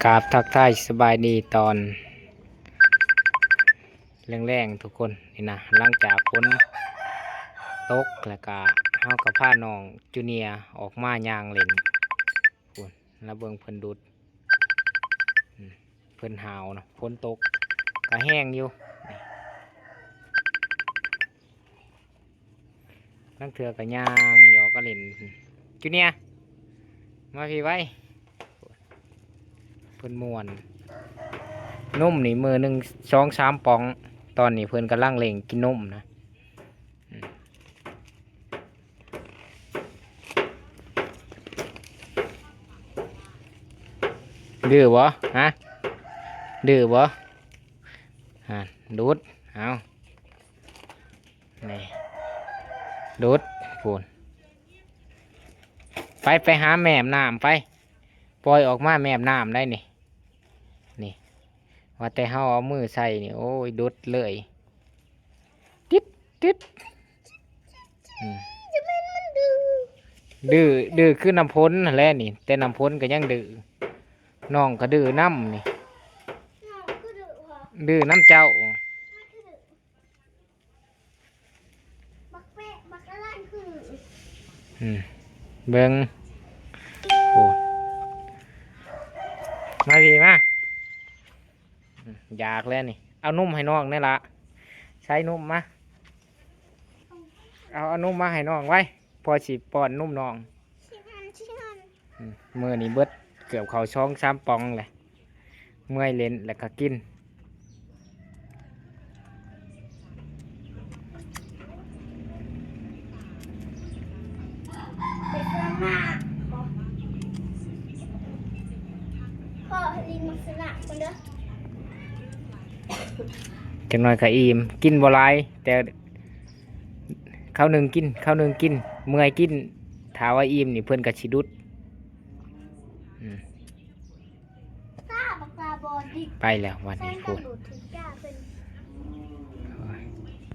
ກາບທັກທາຍສະບາຍດີຕອນແລງໆ ທຸກຄົນ. ນີ້ນະ ຫຼັງຈາກຝົນຕົກແລ້ວກະ ເຮົາກະພານ້ອງຈູເນຍອອກມາຍ່າງຫຼິ້ນ ພຸ້ນ ລະເບິ່ງເພິ່ນດຸດ ອືມ ເພິ່ນຫາວນະ ຝົນຕົກກະແຮງຢູ່. ລາງເທື່ອກະຍ່າງຫຍອກກະຫຼິ້ນ. ຈູເນຍ ມາພີ້ໄວ. ເພິ່ນມ່ວນ ນົມນີ້ມື້ໜຶ່ງສອງສາມປ່ອງ. ຕອນນີ້ເພິ່ນກຳລັງເລັ່ງກິນນົມນະ. ອືມ ດື້ບໍ່? ຮະ ດື້ບໍ່? ຮະ ດຸດ ເອົາ ນີ້ ດຸດ ພຸ້ນ ໄປ ໄປຫາແມ່ນ້ຳໄປ. ປ່ອຍອອກມາແມ່ນ້ຳໄດ໋ນີ້ ນີ້ ວ່າແຕ່ເຮົາເອົາມືໃສ່ນີ້ ໂອ້ຍ ດຸດເລີຍ ຕິດ ຕິດ ອືມ ດື້ ດື້ຄືນ້ຳຝົນຫັ້ນແຫຼະນີ້ ແຕ່ນ້ຳຝົນກະຍັງດື້ ນ້ອງກະດື້ນຳນີ້ ດື້ນຳເຈົ້າ. ບັກແປະ ບັກອະລັນຄື ອືມ ເບິ່ງ ໂອ້ ມາພີ້ມາ. ອືມ ຢາກແລ້ວນີ້ ເອົານົມໃຫ້ນ້ອງແດ່ລະ ໃສ່ນົມມາ ເອົາ ເອົານົມມາໃຫ້ນ້ອງໄວ ພໍ່ຊິປ້ອນນົມນ້ອງ. ອືມ ມື້ນີ້ເບິດເກືອບເຂົ້າສອງສາມປ່ອງແຫຼະ ເມື່ອຍຫຼິ້ນແລ້ວກະກິນ. ໄປເຊື່ອມາ ພໍ່ລີນມັກສະນະກ່ອນເດີ. ຈັກໜ້ອຍກະອີ່ມ ກິນບໍ່ຫຼາຍ ແຕ່ ຄາວໜຶ່ງກິນ ຄາວໜຶ່ງກິນ ເມື່ອຍກິນ ຖ້າວ່າອີ່ມນີ້ເພິ່ນກະຊິດຸດ. ອືມ ໄປແລ້ວວັນນີ້ພຸ້ນ.